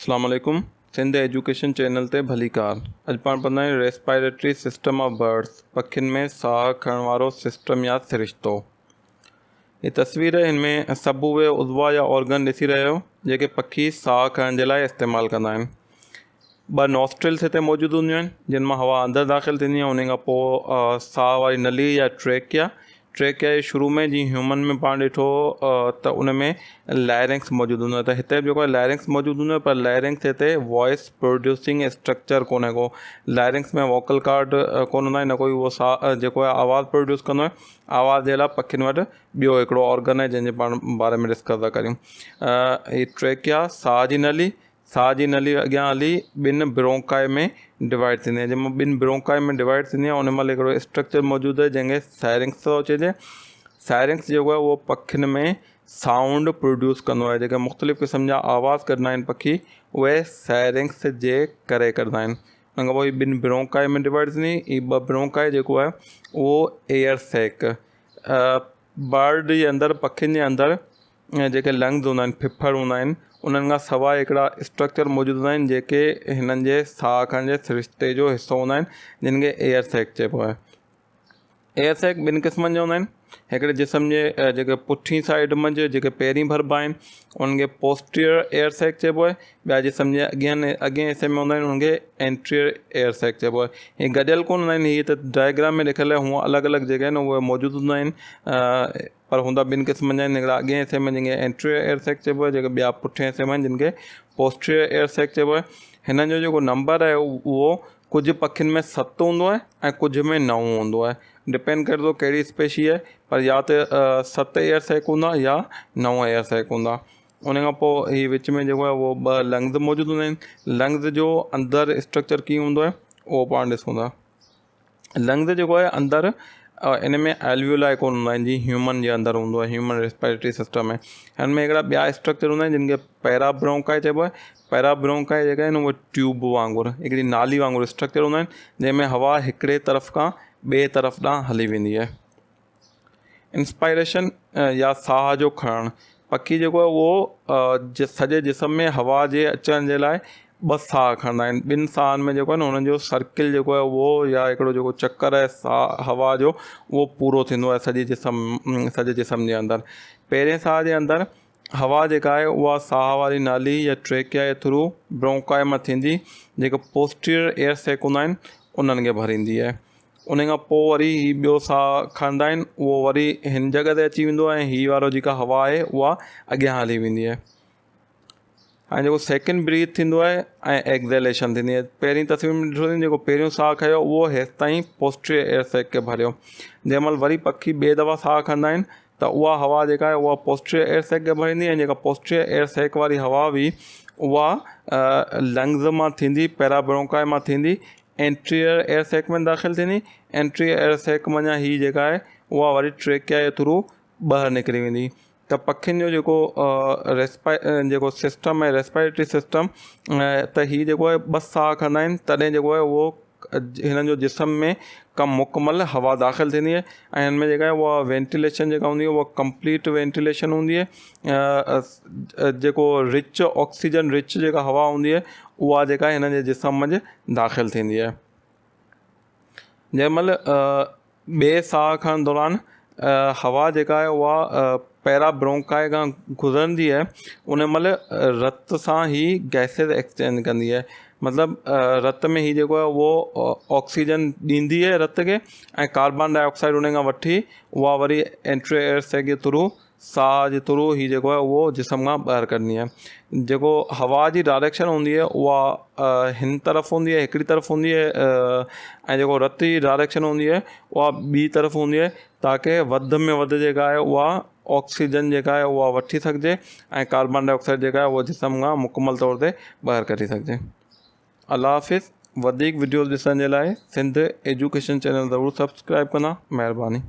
اسلام عليڪم Sindh education channel تي ڀليڪار اڄ پاڻ پڙهندا آهيون ريسپائريٽري سسٽم آف برڊس پکين ۾ ساهه کڻڻ وارو سسٽم يا سرشتو هي تصوير هن ۾ سڀ اهي عضوا يا آرگن ڏسي رهيا آهيو جيڪي پکي ساهه کڻڻ جي لاء استعمال ڪندا آهن ٻه نوسٽرلس هتي موجود هونديون آهن جن مان هوا اندر داخل ٿيندي آهي ان کان پوء ساهه واري نلي يا ٽريڪيا ٽريڪيا جي شروع ۾ جيئن هيومن ۾ پاڻ ڏٺو ته ان ۾ لائرنڪس موجود هوندو آهي ته هتي به جيڪو آهي لائرنڪس موجود هوندو آهي پر لائرنڪس هتي وائس پروڊيوسنگ اسٽرڪچر ڪونهي ڪو لائرنڪس ۾ ووڪل ڪارڊ ڪونه هوندا آهن نه ڪوئي اهو سا جيڪو آهي آواز پروڊيوس ڪندو آهي آواز جي لاء پکين وٽ ٻيو هڪڙو آرگن آهي جنهن جي پاڻ باري ۾ ڊسڪس ٿا ڪريون هي ٽريڪيا ساهه جي نلي ساهه جي نلي اڳيان هلي ٻن برونڪائي ۾ ڊوائيڊ ٿيندي آهي جنهن مان ٻن برونڪائي ۾ ڊوائيڊ ٿيندي آهي ان مهل هڪڙو اسٽرڪچر موجود آهي جنهن کي سائرنڪس ٿو چئجي سائرنڪس جيڪو آهي اهو پکين ۾ سائونڊ پروڊيوس ڪندو آهي جيڪي مختلف قسم جا آواز ڪڍندا آهن پکي اهي سائرنڪس جي ڪري ڪڍندا آهن ان کان پوء هي ٻن برونڪائي ۾ ڊوائيڊ ٿيندي هي ٻه برونڪائي جيڪو آهي اهو ايئر سيڪ برڊ جي اندر پکين جي اندر جيڪي لنگز هوندا آهن ڦڦڙ هوندا آهن انهن کان سواء هڪڙا اسٽرڪچر موجود هوندا آهن جيڪي هنن جي ساهه کڻڻ جي سرشتي جو حصو هوندا آهن جن کي ايئر سيڪ چئبو آهي ايئر سيڪ ٻن قسمن جا هوندا آهن هڪڙي جسم جي جيڪي پٺين سائيڊ منجهه جيڪي پهرين ڀربا آهن انهن کي پوسٽيئر ايئر سيڪ چئبو آهي ٻيا جسم جي اڳين اڳئين حصي ۾ هوندا آهن انهن کي اينٽريئر ايئر سيڪ چئبو آهي هي گڏيل ڪونه هوندا آهن هي ته ڊائگرام ۾ ڏيکاريل آهي هونء الڳ الڳ جيڪي آهن اهي موجود هوندا آهن پر هوندا ٻن قسمن جا آهن هڪڙا اڳئين حصي ۾ جن کي اينٽريئر ايئر سيڪ چئبو آهي جيڪي ٻيا پٺئين حصي ۾ آهن جن کي پوسٽريئر ايئر سيڪ چئبو آهي هنن جو جيڪو نمبر آهي اهو ڪجهه پکين ۾ ست هوندو آهي ۽ ڪجهه ۾ نو هوندو آهي ڊپينڊ ڪري ٿو ڪهڙي اسپيشي آهي پر يا ته ست ايئر سيڪ هوندا يا نو ايئر سيڪ هوندا ان کان پوء هي وچ ۾ جيڪو آهي اهو ٻه لنگز موجود هوندا آهن لنگز جو اندر اسٽرڪچر ڪيئن هوندو آهي اهو پاڻ ڏسون ٿا لنگز جيڪو آهي اندر ان ۾ الويولائي ڪونه هوندا آهن جيئن هيومن جي اندر هوندو آهي هيومن ريسپائريٽري سسٽم ۾ هن ۾ هڪڙا ٻيا اسٽرڪچر هوندا آهن جن کي پيرا برونڪائي چئبو آهي پيرا برونڪائي جيڪا آهن اهي ٽيوب وانگر هڪڙي نالي وانگر اسٽرڪچر هوندا آهن جنهن ۾ هوا هڪڙي طرف کان ٻئي طرف ڏانهن هلي ويندي آهي انسپائريشن يا ساهه جو کڻڻ پکي جيڪو آهي اهو سڄي جسم ۾ هوا جي اچڻ جي لاء ٻه ساهه کڻندا آهن ٻن ساهن ۾ جيڪو آهي نه انهن جو سرڪل جيڪو آهي اهو يا هڪڙو جيڪو چڪر آهي ساهه هوا جو اهو پورو ٿيندو آهي سڄي جسم سڄي جسم جي اندر پهرين ساهه جي اندر هوا جيڪا آهي اها ساهه واري نالي يا ٽريڪيا جي ٿرو برونڪائي مان ٿيندي جيڪو پوسٽيريئر ايئر سيڪ هوندا آهن انهن کي ڀريندي آهي ان کان پوء وري هي ٻيو ساهه کڻندا آهن اهو وري هن جڳهه تي اچي ويندو آهي ۽ هي وارو جيڪا هوا آهي اها اڳيان هلي ويندي آهي ۽ جيڪو سيڪنڊ بريٿ ٿيندو آهي ۽ ايڪزيليشن ٿيندي آهي پهرين تصوير ۾ ڏٺو جيڪو پهريون ساهه کنيو اهو هيس تائين پوسٽريئر ايئر سيڪ کي ڀريو جنهن مهل وري پکي ٻئي دفعا ساهه کڻندا آهن ته اها هوا جيڪا آهي اها پوسٽريئر ايئر سيڪ کي ڀريندي ۽ جيڪا پوسٽريئر ايئر سيڪ واري هوا هئي اها لنگز مان ٿيندي پيرابرونڪائي مان ٿيندي اينٽريئر ايئر سيڪ ۾ داخل ٿيندي اينٽريئر ايئر سيڪ منجهان هي جيڪا آهي اها وري ٽريڪيا جي ٿرو ٻاهر نڪري ويندي ته پکين جو جيڪو ريسپائي جيڪو سسٽم آهي ريسپائريٽري سسٽم ته هي جيڪو آهي ٻه ساهه کڻندا آهن تڏهن جيڪو آهي اهو هنن جو جسم ۾ ڪم مڪمل هوا داخل ٿيندي آهي ۽ هن ۾ جيڪا آهي اها وينٽيليشن جيڪا هوندي آهي اها ڪمپليٽ وينٽيليشن هوندي آهي جيڪو رچ آڪسيجن رچ جيڪا هوا هوندي آهي اها جيڪا آهي هنن جي جسم منجهه داخل ٿيندي آهي جنهن مهل ٻئي ساهه کڻڻ دوران هوا جيڪا آهي اها پيرا برونڪائي کان گذرندي آهي ان مهل رت سان هي گئسز ايڪسچينج ڪندي آهي مطلب رت ۾ هي جيڪو آهي اهو آڪسيجن ڏيندي آهي رت کي ۽ ڪاربان ڊاء آڪسائيڊ ان کان وٺي اها وري اينٽري ايئر سيڪ جي ٿرو ساهه جي ٿرو هي جيڪو آهي اهو جسم کان ٻاهر ڪڍندي آهي جيڪو هوا جي ڊائريڪشن هوندي آهي اها هن طرف هوندي آهي هڪڙي طرف هوندي آهي ۽ جيڪو رت جي ڊائريڪشن هوندي آهي اها ٻي طرف هوندي آهي تاڪه وڌ ۾ وڌ جيڪا آهي اها آڪسيجن جيڪا آهي اها وٺي سگهجي ۽ ڪاربان ڊاء آڪسائيڊ جيڪا آهي اها جسم کان مڪمل طور تي ٻاهر ڪڍي سگهجي الله حافظ وڌيڪ وڊيوز ڏسڻ جي لاء سنڌ ايجوڪيشن چينل ضرور سبسڪرائب ڪندا مهرباني.